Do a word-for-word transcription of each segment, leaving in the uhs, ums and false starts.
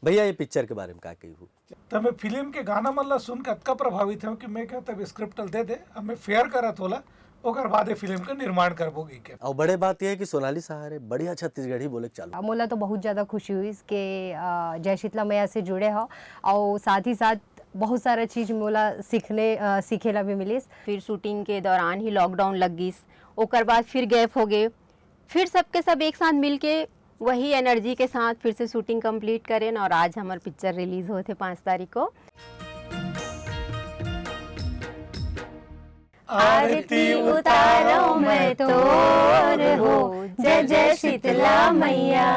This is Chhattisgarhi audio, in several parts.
भैया, ये पिक्चर के बारे में का कही हूँ? तो मैं फिल्म के गाना मन ला सुन के अतका प्रभावित हूँ कि मैं कहता, अब स्क्रिप्ट दे दे, अब मैं फेयर करत होला, ओकर बाद ये फिल्म के निर्माण करबो कहि के। और बड़े बात यह है कि सोनाली सहारे बढ़िया छत्तीसगढ़ी बोले के चालू। मोला तो बहुत ज़्यादा खुशी हुई कि अ, जय शीतला मैया से जुड़े हो, और साथ ही साथ बहुत सारा चीज़ मोला सीखने अ, सीखे ला भी मिलिस। फिर शूटिंग के दौरान ही लॉकडाउन लग गिस, ओकर बाद फिर गैप हो गए, फिर सबके सब एक साथ मिलके वही एनर्जी के साथ फिर से शूटिंग कंप्लीट करें और आज हमार पिक्चर रिलीज होत हे पाँच तारीख को। आरती उतारो मैं तोर हो, जय जय शीतला मैया।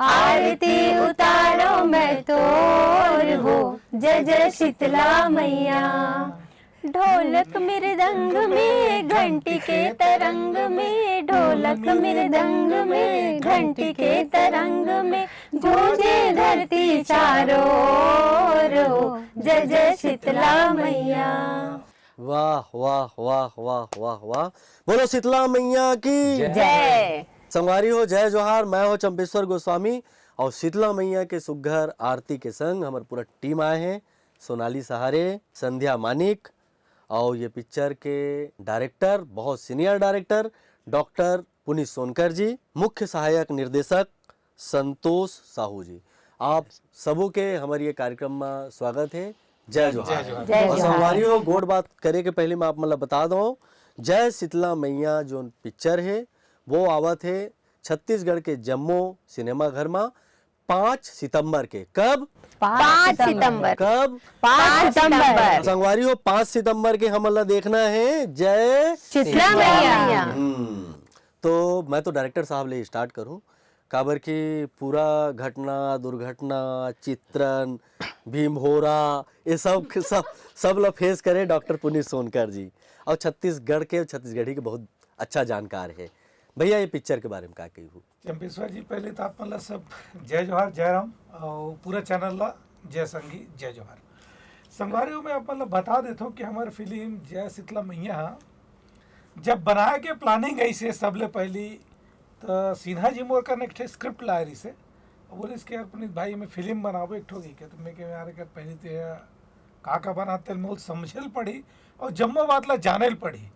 आरती उतारो मैं तोर हो, जय जय शीतला मैया। ढोलक मृदंग में, घंटी के तरंग में, ढोलक मृदंग में, घंटी के तरंग में, गूंजे धरती चारों ओर हो, जय जय शीतला मैया। वाह वाह वाह वाह वाह वाह। बोलो शीतला मैया की। जय। संगवारी हो, जय जोहार। मैं हो चंपेश्वर गोस्वामी और शीतला मैया के सुग्घर आरती के संग हमर पूरा टीम आए हैं। सोनाली सहारे, संध्या मानिक और ये पिक्चर के डायरेक्टर, बहुत senior director doctor Puneet Sonkar ji, मुख्य सहायक निर्देशक संतोष साहू जी, आप सबों के हमारे ये कार्यक्रम में स्वागत है। जय जोहार। जय और जोहार। संगवारी हो, गोठ बात करे के पहले मैं आप मतलब बता दूं, जय शीतला मैया जो पिक्चर है वो आवत है छत्तीसगढ़ के जम्मो सिनेमा घर में पाँच सितंबर के। कब? पाँच सितंबर। कब? पाँच सितंबर। संगवारी हो, पाँच सितंबर के हमन ला देखना है जय शीतला मैया। मैया। हम्म, तो मैं तो डायरेक्टर साहब ले स्टार्ट करूं, काबर कि पूरा घटना, दुर्घटना, चित्रण, भीम भोरा, ये सब सब सब ला फेस करे डॉक्टर पुनीत सोनकर जी। और छत्तीसगढ़ के, छत्तीसगढ़ी के बहुत अच्छा जानकार है। भैया, ये पिक्चर के बारे में का कही हूँ? चंपेश्वर जी, पहले तो आप मन ला सब जय जोहार, जय राम, और पूरा चैनल ला जय संगी, जय जोहार। संगवारी हो, मैं आप मन ला बता देता हूँ कि हमारी फिल्म जय शीतला मैया हा, जब बनाए के प्लानिंग ऐसे सबले पहली, तो सिन्हा जी मोर कने एक ठे स्क्रिप्ट लाए रहिसे, और बोलिस कि यार पुनीत भाई, मैं फिल्म बनाबो एक ठो कहि के। तो मैं कहे, यार, एकर पहली तो ये का का बनाते, मोल समझे ल पड़ी और जम्मो बात ला जाने ल पड़ी।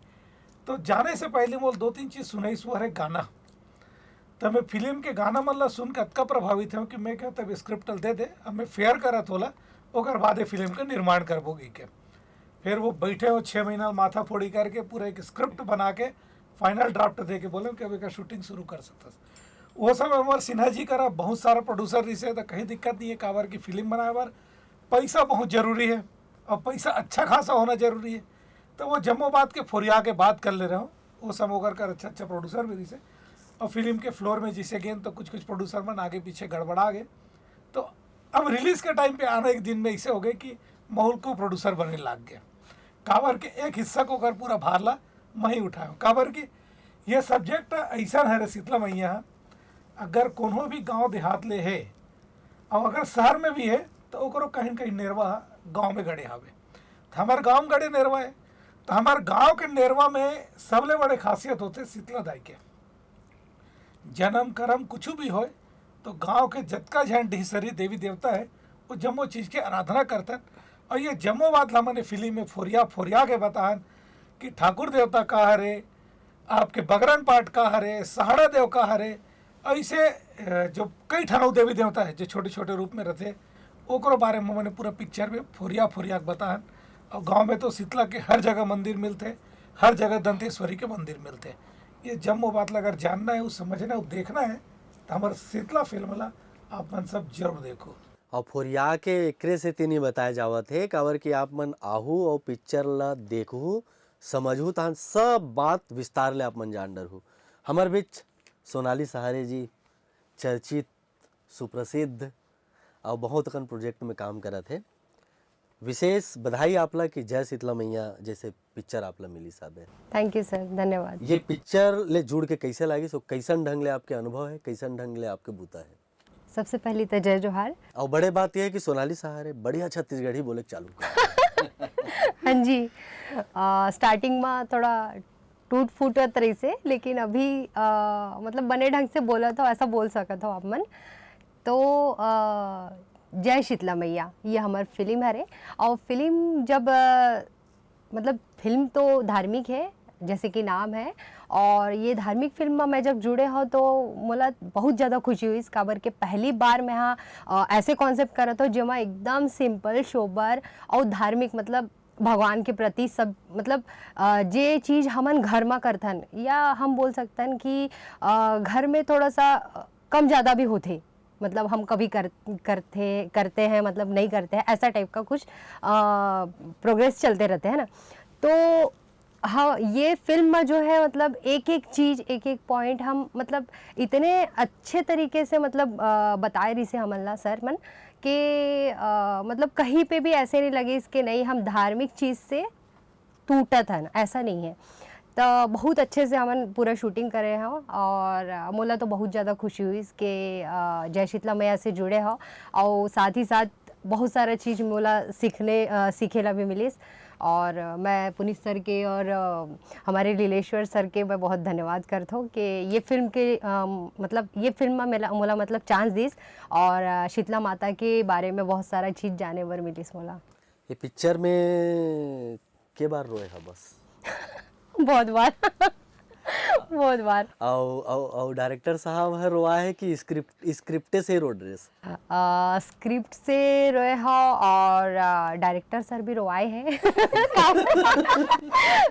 तो जाने से पहले मोल दो तीन चीज सुनाइस, वो हरे गाना। तो मैं फिल्म के गाना मन ला सुन के अतका प्रभावित हूँ कि मैं कहता, अब स्क्रिप्ट ल दे दे, अब मैं फेयर करत होला, ओकर बाद ये फिल्म के निर्माण करबो कहि के। फिर वो बैठे हो छः महीना माथा फोड़ी करके पूरा एक स्क्रिप्ट बना के फाइनल ड्राफ्ट दे के बोले कि अब एकर शूटिंग शुरू कर सकथस। वो समय हमार सिन्हा जी करा बहुत सारा प्रोड्यूसर रहिसे, तो कहीं दिक्कत नहीं है, काबर की फिल्म बनाए बर पैसा बहुत जरूरी है और पैसा अच्छा खासा होना जरूरी है। तो वो जम्मो बात के फोरिया के बात कर ले रहे हो। वो समय ओकर कर अच्छा अच्छा प्रोड्यूसर भी रहिसे और फिल्म के फ्लोर में जिसे गेन तो कुछ कुछ प्रोड्यूसर मन आगे पीछे गड़बड़ा गए। तो अब रिलीज के टाइम पे आने एक दिन में ऐसे हो गए कि माहौल को प्रोड्यूसर बने लाग गए, काबर के एक हिस्सा को ओकर पूरा भार ला मैं ही उठायो, काबर कि ये सब्जेक्ट ऐसा है रे शीतला मैया, अगर कोनो भी गांव देहात ले है और अगर शहर में भी है तो ओकरो कहीं न कहीं नेरवा गांव में गड़े हवे। तो हमार गांव में गड़े नेरवा है, तो हमार गांव के नेरवा में सबले बड़े खासियत होते शीतला दाई के। जन्म करम कुछ भी होए तो गांव के जतका झन ढीसरी देवी देवता है वो जम्मो चीज के आराधना करतन। और ये जम्मो बात ला मने फिल्म में फोरिया फोरिया के बतान कि ठाकुर देवता का हरे, आपके बगरन पाट का हरे, सहाड़ा देव का हरे, ऐसे अ, जो कई ठन अउ देवी देवता है जो छोटे छोटे रूप में रहते, ओकरो बारे में मने पूरा पिक्चर में फोरिया फोरिया के बतान। और गांव में तो शीतला के हर जगह मंदिर मिलते, हर जगह दंतेश्वरी के मंदिर मिलते। ये जम्मो बात ला अगर जानना है, वो समझना है, वो देखना है, तो हमारे शीतला फिल्म ला आप मन सब जरूर देखो। और फोरिया के एकरे सेती नहीं बताए जावत हे, काबर कि आप मन आहू और पिक्चर ला देखहू, समझहू, तहन सब बात विस्तार ले आप मन जान डरहू। हमर बीच सोनाली सहारे जी, चर्चित, सुप्रसिद्ध और बहुत अकन प्रोजेक्ट में काम करत हे। विशेष बधाई आप ला कि जय शीतला मैया जैसे पिक्चर आप ला मिलिस हे। थैंक यू सर, धन्यवाद। ये पिक्चर ले जुड़ के कैसे लागिस, और कैसन ढंग ले आपके अनुभव है, कैसन ढंग ले आपके बूता है? सबसे पहली तो जय जोहार। और बड़े बात यह है कि सोनाली सहारे बढ़िया छत्तीसगढ़ी बोले के चालू कर। हाँ जी, आ, स्टार्टिंग में थोड़ा टूट फूटत रहिसे, लेकिन अभी आ, मतलब बने ढंग से बोलत हो, ऐसा बोल सकत हो आप मन। तो आ, जय शीतला मैया, ये हमर फिल्म हरे। और फिल्म जब अ, मतलब फिल्म तो धार्मिक है, जैसे कि नाम है, और ये धार्मिक फिल्म में मैं जब जुड़े हो तो मोला बहुत ज़्यादा खुशी हुई, काबर के पहली बार मैं हाँ अ, ऐसे कॉन्सेप्ट करत हो जेमा एकदम सिंपल सोबर और धार्मिक, मतलब भगवान के प्रति सब, मतलब अ, जे चीज़ हमन घर में करथन या हम बोल सकथन कि अ, घर में थोड़ा सा अ, कम ज़्यादा भी होथे, मतलब हम कभी कर करते करते हैं, मतलब नहीं करते हैं, ऐसा टाइप का कुछ प्रोग्रेस चलते रहते हैं ना। तो हाँ, ये फिल्म में जो है, मतलब एक एक चीज़, एक एक पॉइंट हम, मतलब इतने अच्छे तरीके से, मतलब अ, बताए रही से हमन ला सर मन के अ, मतलब कहीं पे भी ऐसे नहीं लगे इसके नहीं हम धार्मिक चीज़ से टूटत हन, ऐसा नहीं है। तो बहुत अच्छे से हमन पूरा शूटिंग करे हो और मोला तो बहुत ज़्यादा खुशी हुई कि अ, जय शीतला मैया से जुड़े हो और साथ ही साथ बहुत सारा चीज़ मोला सीखने अ, सीखे ला भी मिलिस। और मैं पुनीत सर के और अ, हमारे लीलेश्वर सर के मैं बहुत धन्यवाद करता हूँ कि ये फिल्म के अ, मतलब ये फिल्म में मेला मोला मतलब चांस दिस और अ, शीतला माता के बारे में बहुत सारा चीज़ जाने बर मिलिस मोला। ये पिक्चर में के बार रोए हा बस? बहुत बार बहुत बार। अउ अउ अउ डायरेक्टर साहब ह रोआ है कि स्क्रिप्ट स्क्रिप्टे से रो ड्रेस? स्क्रिप्ट से रोए हो और डायरेक्टर सर भी रोआए हैं।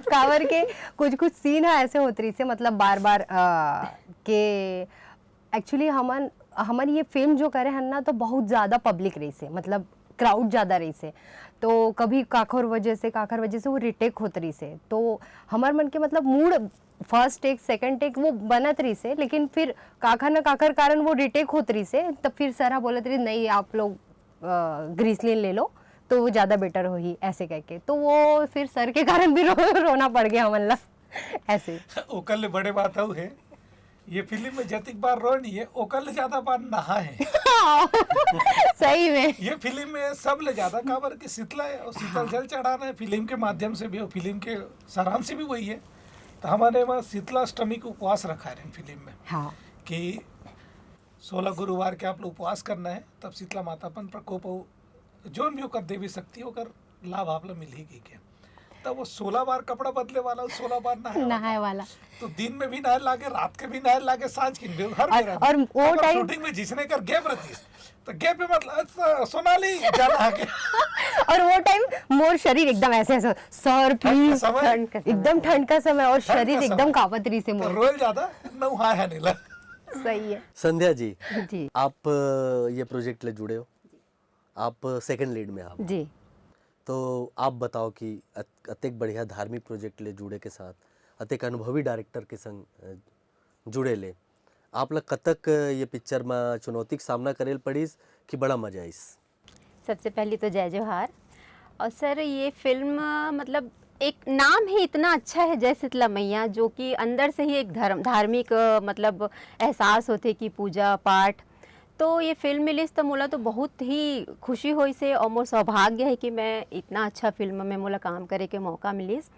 काबर के कुछ कुछ सीन है ऐसे होत रही से, मतलब बार बार अ, के एक्चुअली हमन हमन ये फिल्म जो करे हन ना तो बहुत ज़्यादा पब्लिक रही से, मतलब क्राउड ज़्यादा रही से, तो कभी काखर वजह से काखर वजह से वो रिटेक होत रही से, तो हमर मन के मतलब मूड फर्स्ट टेक सेकंड टेक वो बनत रही से, लेकिन फिर काखर ना काखर कारण वो रिटेक होत रही से, तब फिर सर हा बोलत रही नहीं आप लोग ग्रीसलिन ले लो तो वो ज़्यादा बेटर होही ऐसे कह के, तो वो फिर सर के कारण भी रो, रोना पड़ गया हमन ला। ऐसे ओकर ले बड़े बात अउ है, ये फिल्म में जतिक बार रोए नहीं है, ओकर ले ज्यादा बार नहा है। सही में ये फिल्म में सब ले ज्यादा काबर कि शीतला है और शीतल जल चढ़ाना है फिल्म के माध्यम से भी, और फिल्म के सारांश भी वही है। तो हमारे वहाँ शीतला अष्टमी को उपवास रखा है फिल्म में हाँ कि सोलह गुरुवार के आप लोग उपवास करना है, तब शीतला माता अपन प्रकोप हो, जोन भी ओकर देवी शक्ति ओकर लाभ आप ला मिलही कहिके। तब वो सोलह बार कपड़ा बदले वाला, सोलह बार नहाए वाला। नहाए वाला। तो दिन में भी नहाए लागे, रात के भी नहाए लागे, सांझ के भी, हर और- बेरा में। और वो अगर टाइम- शूटिंग में जिसने कर गैप रहती है, तो गैप पे मतलब अच्छा, सोनाली जाना आगे। और वो टाइम मोर शरीर एकदम ऐसे ऐसे, सर प्लीज, समय। ठंड का एकदम ठंड का समय और ठंड का शरीर एकदम समय। कांपत रही से तो मोर। रोए ज्यादा नहाए है नीला। सही है। संध्या जी, जी। आप अ, ये प्रोजेक्ट ले जुड़े हो, आप सेकंड लीड में आप, जी। तो आप बताओ कि अत- अतेक बढ़िया धार्मिक प्रोजेक्ट ले जुड़े के साथ अतेक अनुभवी डायरेक्टर के संग अ, जुड़े ले, आप ला कतक ये पिक्चर में चुनौती के सामना करे ल पड़िस कि बड़ा मजा आइस? सबसे पहले तो जय जोहार। और सर, ये फिल्म, मतलब, एक नाम ही इतना अच्छा है जय शीतला मैया, जो कि अंदर से ही एक धर्म धार्मिक अ, मतलब एहसास होते कि पूजा पाठ। तो ये फिल्म मिलिस तो मोला तो बहुत ही खुशी होइसे और मोर सौभाग्य है कि मैं इतना अच्छा फिल्म में मोला काम करे के मौका मिलिस।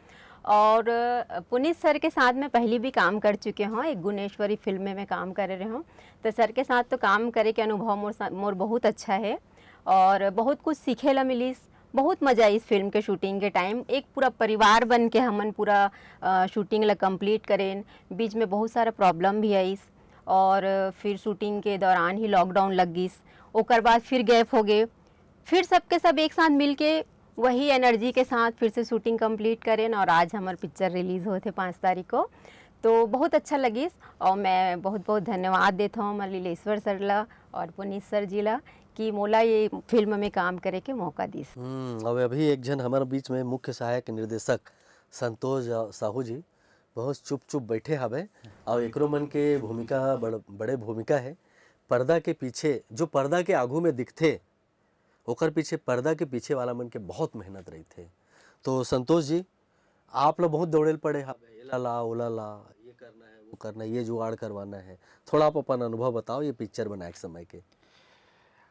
और अ, पुनीत सर के साथ मैं पहले भी काम कर चुके हूँ, एक गुणेश्वरी फिल्म में मैं काम करे रहे हूँ। तो सर के साथ तो काम करे के अनुभव मोर सा- मोर बहुत अच्छा है और बहुत कुछ सीखे ला मिलिस। बहुत मजा आइस फिल्म के शूटिंग के टाइम। एक पूरा परिवार बन के हमन पूरा अ, शूटिंग ला कंप्लीट करेन। बीच में बहुत सारा प्रॉब्लम भी आइस और फिर शूटिंग के दौरान ही लॉकडाउन लग गिस, ओकर बाद फिर गैप हो गए। फिर सबके सब एक साथ मिलके वही एनर्जी के साथ फिर से शूटिंग कंप्लीट करेन और आज हमर पिक्चर रिलीज होत हे पाँच तारीख को। तो बहुत अच्छा लगिस और मैं बहुत बहुत धन्यवाद देत हूँ हमर लीलेश्वर सर ला और पुनीत सर जी ला कि मोला ये फिल्म में काम करे के मौका दिस। हम्म, अब अभी एक झन हमारे बीच में मुख्य सहायक निर्देशक संतोष जा- साहू जी बहुत चुप चुप बैठे हवे और एकरो मन के भूमिका बड़, बड़े भूमिका है। पर्दा के पीछे, जो पर्दा के आगू में दिखथे, ओकर पीछे, पर्दा के पीछे वाला मन के बहुत मेहनत रहिथे। तो संतोष जी, आप ला बहुत दौड़े ल पड़े हवे, एला ला, ओला ला, ये करना है, वो करना है, ये जुगाड़ करवाना है। थोड़ा आप अपन अनुभव बताओ ये पिक्चर बनाए के समय के।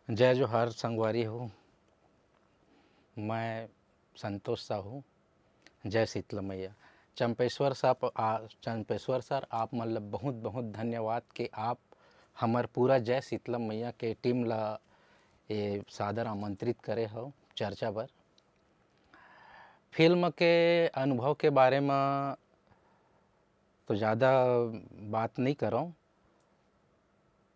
जय जोहार संगवारी हो, मैं संतोष साहू, जय शीतला मैया। चंपेश्वर साहब, आ, चंपेश्वर सर, आप मतलब बहुत बहुत धन्यवाद कि आप हमर पूरा जय शीतला मैया के टीम ला ये सादर आमंत्रित करे हो चर्चा बर। फिल्म के अनुभव के बारे में तो ज़्यादा बात नहीं करूँ।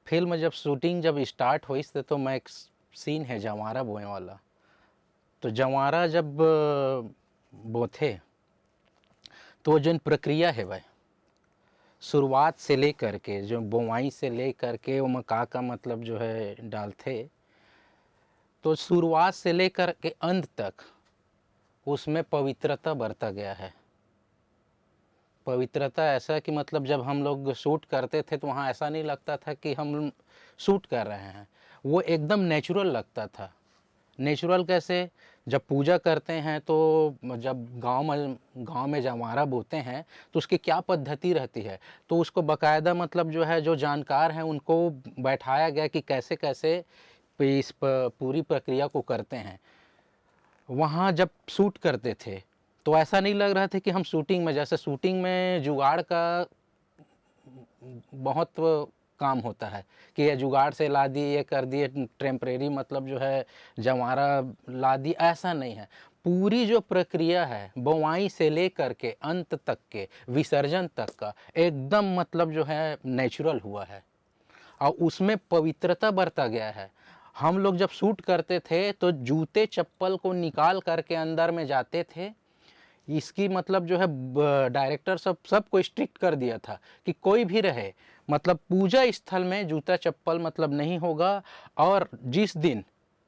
फिल्म जब शूटिंग जब स्टार्ट होइस ते तो मैं एक सीन है जंवारा बोए वाला। तो जंवारा जब बोथे तो वो जोन प्रक्रिया है भाई, शुरुआत से लेकर के जो बोवाई से लेकर के ओमा का का मतलब जो है डालथे, तो शुरुआत से लेकर के अंत तक उसमें पवित्रता बरता गया है। पवित्रता ऐसा कि मतलब जब हम लोग शूट करते थे तो वहाँ ऐसा नहीं लगता था कि हम शूट कर रहे हैं, वो एकदम नेचुरल लगता था। नेचुरल कैसे? जब पूजा करते हैं तो जब गांव में गांव में जंवारा बोते हैं तो उसकी क्या पद्धति रहती है, तो उसको बाकायदा मतलब जो है जो जानकार हैं उनको बैठाया गया कि कैसे कैसे इस पूरी प्रक्रिया को करते हैं। वहाँ जब शूट करते थे तो ऐसा नहीं लग रहा था कि हम शूटिंग में, जैसे शूटिंग में जुगाड़ का बहुत काम होता है कि ये जुगाड़ से ला दिए, ये कर दिए, टेम्परेरी मतलब जो है जंवारा ला दी, ऐसा नहीं है। पूरी जो प्रक्रिया है बोवाई से लेकर के अंत तक के विसर्जन तक का एकदम मतलब जो है नेचुरल हुआ है और उसमें पवित्रता बरता गया है। हम लोग जब शूट करते थे तो जूते चप्पल को निकाल करके अंदर में जाते थे। इसकी मतलब जो है डायरेक्टर सब सबको स्ट्रिक्ट कर दिया था कि कोई भी रहे, मतलब पूजा स्थल में जूता चप्पल मतलब नहीं होगा। और जिस दिन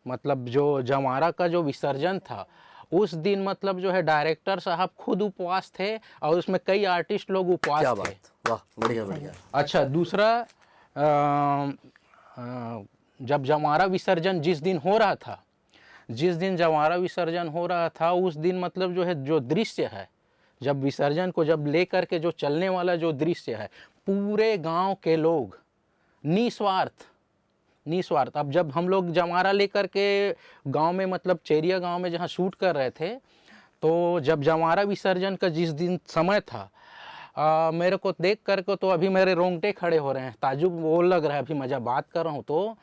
मतलब जो जंवारा का जो विसर्जन था उस दिन मतलब जो है डायरेक्टर साहब खुद उपवास थे और उसमें कई आर्टिस्ट लोग उपवास क्या थे। बात, वाह, बढ़िया बढ़िया। अच्छा, दूसरा अ, अ, जब जंवारा विसर्जन जिस दिन हो रहा था जिस दिन जंवारा विसर्जन हो रहा था उस दिन मतलब जो है जो दृश्य है, जब विसर्जन को जब लेकर के जो चलने वाला जो दृश्य है, पूरे गांव के लोग निस्वार्थ निस्वार्थ अब जब हम लोग जंवारा लेकर के गांव में मतलब चेरिया गांव में जहाँ शूट कर रहे थे तो जब जंवारा विसर्जन का जिस दिन समय था आ, मेरे को देख करके तो अभी मेरे रोंगटे खड़े हो रहे हैं, ताजुब वो लग रहा है। अभी मैं जब बात कर रहा हूँ तो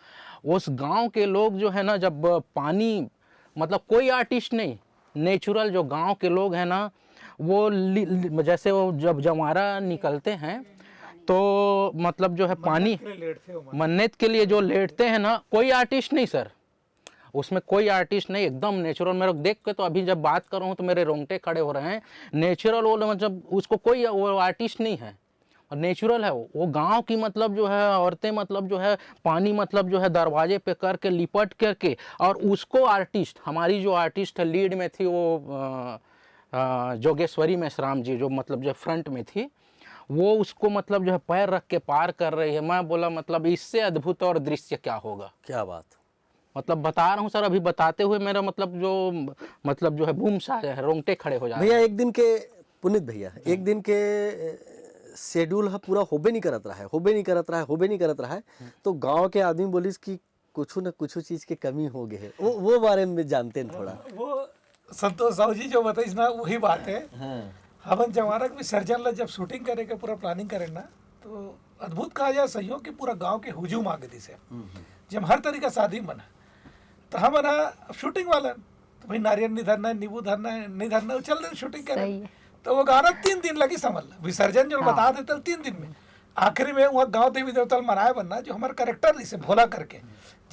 उस गांव के लोग जो है ना जब पानी मतलब कोई आर्टिस्ट नहीं, नेचुरल जो गांव के लोग हैं ना वो लि, लि, जैसे वो जब जंवारा निकलते हैं तो मतलब जो है पानी मन्नत के लिए जो लेटते हैं ना कोई आर्टिस्ट नहीं सर, उसमें कोई आर्टिस्ट नहीं, एकदम नेचुरल। मेरे को देख के तो अभी जब बात कर रहा हूँ तो मेरे रोंगटे खड़े हो रहे हैं। नेचुरल वो मतलब उसको कोई वो आर्टिस्ट नहीं है और नेचुरल है वो। वो गांव की मतलब जो है औरतें मतलब जो है पानी मतलब जो है दरवाजे पे करके लिपट करके और उसको आर्टिस्ट हमारी जो आर्टिस्ट है लीड में थी वो अ, अ, जोगेश्वरी मेश्राम जी जो मतलब जो फ्रंट में थी वो उसको मतलब जो है पैर रख के पार कर रही है। मैं बोला मतलब इससे अद्भुत और दृश्य क्या होगा। क्या बात। मतलब बता रहा हूँ सर, अभी बताते हुए मेरा मतलब जो मतलब जो है बूम सा है, रोंगटे खड़े हो जा रहे भैया हैं। एक दिन के पुनीत भैया एक दिन के शेड्यूल ह पूरा होबे नहीं करत रहा है, होबे नहीं करत रहा है, होबे नहीं करत रहा है। तो गांव के आदमी बोलिस कि कुछ न कुछ चीज के कमी हो गए है, वो वो बारे में जानते हैं थोड़ा। वो संतोष साहू जी जो बताइस ना वही बात है। हाँ। हमन जंवारा के विसर्जन ला जब शूटिंग करे के पूरा प्लानिंग करे ना तो अद्भुत कहा जाए सहयोग कि पूरा गांव के हुजूम आ गए से जब हर तरीका से आदमी बना तो हम ना अब शूटिंग वाला तो भाई नारियल नहीं धरना है, नींबू धरना है, नहीं धरना है, चल दे शूटिंग करे। सही है। तो वो गाना तीन दिन लगी समझ ला, विसर्जन जो हाँ। बता देते तीन दिन में। आखिरी में वहाँ गांव देवी देवता ल मनाए बनना जो हमारे करेक्टर से भोला करके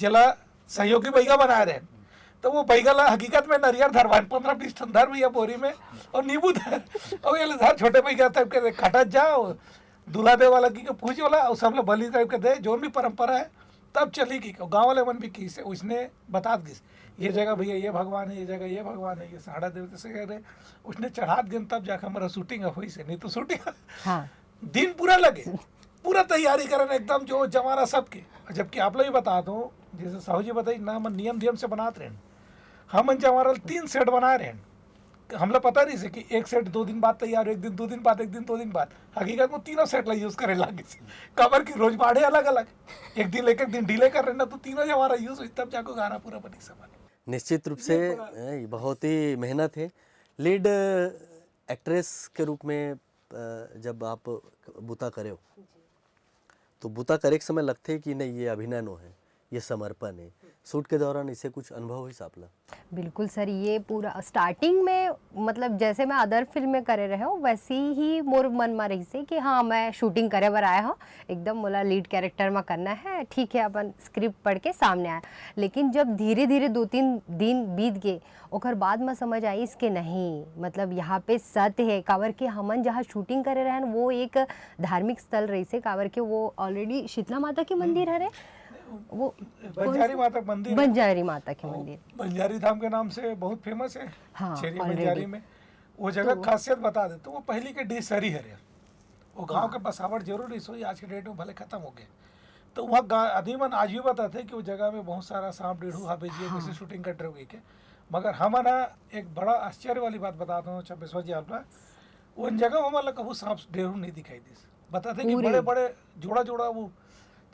जेला सहयोगी बैगा बनाए रहे तो वो बैगा ला हकीकत में नरियर धरवान पंद्रह बीस ठन धर भैया बोरी में और नींबू धर और ये धर छोटे बैगा तब के खटत जाओ दूल्हा दे वाला की के पूछ वाला और सब लोग बलि टाइप के दे जो भी परंपरा है तब चली गई। गाँव वाले मन भी की से उसने बता दिस ये जगह भैया ये भगवान है, ये जगह ये भगवान है, ये साड़ा देवता से कह रहे उसने चढ़ात गन तब जाकर हमारा शूटिंग हुई से, नहीं तो शूटिंग हाँ। दिन पूरा लगे पूरा तैयारी करन एकदम जो जमाना सबके। जबकि आप लोग ही बता दो जैसे साहू जी बताई ना हम नियम नियम से बनात रहे हम जमाना तीन सेट बना रहे हैं। हमला पता नहीं से कि एक सेट दो दिन बाद तैयार हो, एक दिन दो दिन बाद, एक दिन दो दिन बाद। हकीकत में तीनों सेट ला यूज करे लागे से काबर की रोज बाढ़े अलग अलग एक दिन एक एक दिन डिले कर रहे ना तो तीनों जमाना यूज हुई तब जाको गाना पूरा बनी समझ। निश्चित रूप से ए, बहुत ही मेहनत है। लीड एक्ट्रेस के रूप में अ, जब आप बुता करे हो तो बुता करे के समय लगथे कि नहीं ये अभिनय नो है, ये समर्पण है। शूट के दौरान इसे कुछ अनुभव होइस आप ला? बिल्कुल सर, ये पूरा स्टार्टिंग में, मतलब, जैसे मैं अदर फिल्म में करे रहे हो, वैसे ही मोर मन में रहिसे कि हाँ, मैं शूटिंग करे बर आया हूँ, एकदम मोला लीड कैरेक्टर में करना है, ठीक है, अपन स्क्रिप्ट पढ़ के सामने आया। लेकिन जब धीरे धीरे दो तीन दिन बीत गए, ओकर बाद में समझ आइस कि नहीं, मतलब, यहाँ पे सत्य है, काबर के हमन जहाँ शूटिंग करे रहन, वो एक धार्मिक स्थल रहिसे, काबर के वो ऑलरेडी शीतला माता के मंदिर हरे, वो बंजारी माता के मंदिर है। बंजारी माता के मंदिर। बंजारी धाम के नाम से बहुत फेमस है। हाँ, छेरी already। बंजारी में वो जगह खासियत बता देते, वो पहली के डीह सरी हरे, वो गांव के बसावट जरूर रहिस होही, आज के डेट में भले खत्म हो गए। तो वहाँ गा- आदमी मन आज भी बताते हैं कि वो जगह में बहुत सारा सांप डेढ़ू हावे जी, कैसे शूटिंग कर रहे हो के। मगर हमन ह एक बड़ा आश्चर्य वाली बात बताता हूँ छब्बीसवा जी आप ला, उन जगह हमन ला कभू सांप डेढ़ू नहीं दिखाई दिस। बताते कि पूरे। बड़े बड़े जोड़ा जोड़ा वो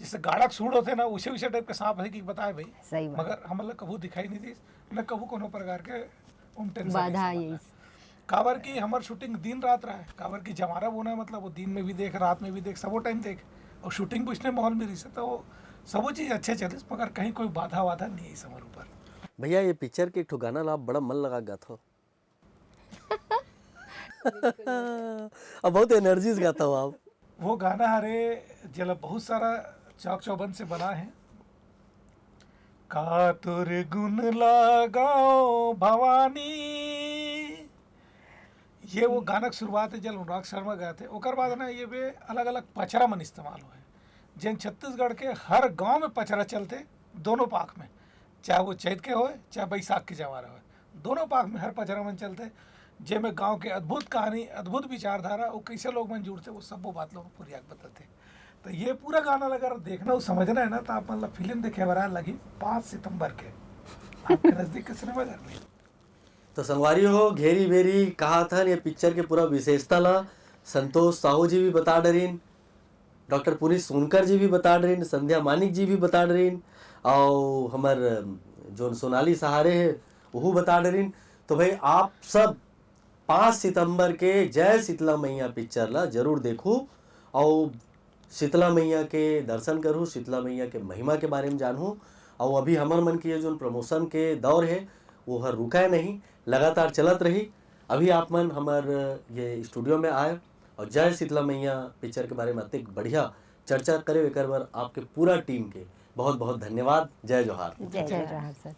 जैसे गाड़क सूंड होते ना, उसे उसे टाइप के सांप है कि बताए भाई। सही बात। मगर हमन ला कभू दिखाई नहीं दिस, न कभू कोनो प्रकार के उमटन बाधा आइस। काबर कि हमर शूटिंग दिन रात रहे, काबर कि जमारा बोना मतलब वो दिन में भी देख, रात में भी देख, सबो टाइम देख, और शूटिंग भी उसने माहौल में रहिसे, तो वो सबो चीज अच्छे चलिस, मगर कहीं कोई बाधा वाधा नहीं है हमर ऊपर। भैया, ये पिक्चर के एक ठो गाना ला आप बड़ा मन लगा गाथो। अब बहुत एनर्जी से गाता हो आप। वो गाना हरे जेला बहुत सारा चौक चौबंद से बना है, का तोर गुण लगाओ भवानी। ये वो गाना के शुरुआत है, जेला अनुराग शर्मा गाए थे। ओकर बाद ना ये बे अलग अलग पचरा मन इस्तेमाल हुए, जेन छत्तीसगढ़ के हर गांव में पचरा चलते, दोनों पाख में, चाहे वो चैत के होए चाहे बैसाख के जमारा होए, दोनों पाख में हर पचरा मन चलते, जेमे गांव के अद्भुत कहानी, अद्भुत विचारधारा, वो कैसे लोग मन जुड़ते, वो सब्बो बात लोग पूरी आग बताते। तो ये पूरा गाना अगर देखना और समझना है ना, तो आप मतलब फिल्म देखे बर आए लगी पाँच सितंबर के आपके नजदीक के सिनेमाघर में। तो संगवारी हो, घेरी बेरी कहा था ये पिक्चर के पूरा विशेषता ला संतोष साहू जी भी बता डरिन, डॉक्टर पुनीत सोनकर जी भी बता डरिन, संध्या मानिक जी भी बता डरिन, और हमर जोन सोनाली सहारे है, वहू बता डरिन। तो भाई, आप सब पाँच सितंबर के जय शीतला मैया पिक्चर ला जरूर देखू, और शीतला मैया के दर्शन करू, शीतला मैया के महिमा के बारे में जानू। और अभी हमर मन के ये जोन प्रमोशन के दौर है, वो हर रुका नहीं, लगातार चलत रही। अभी आप मन हमर ये स्टूडियो में आए और जय शीतला मैया पिक्चर के बारे में अतिक बढ़िया चर्चा करे, एकर बर आपके पूरा टीम के बहुत बहुत धन्यवाद। जय जोहार। जय जोहार सर।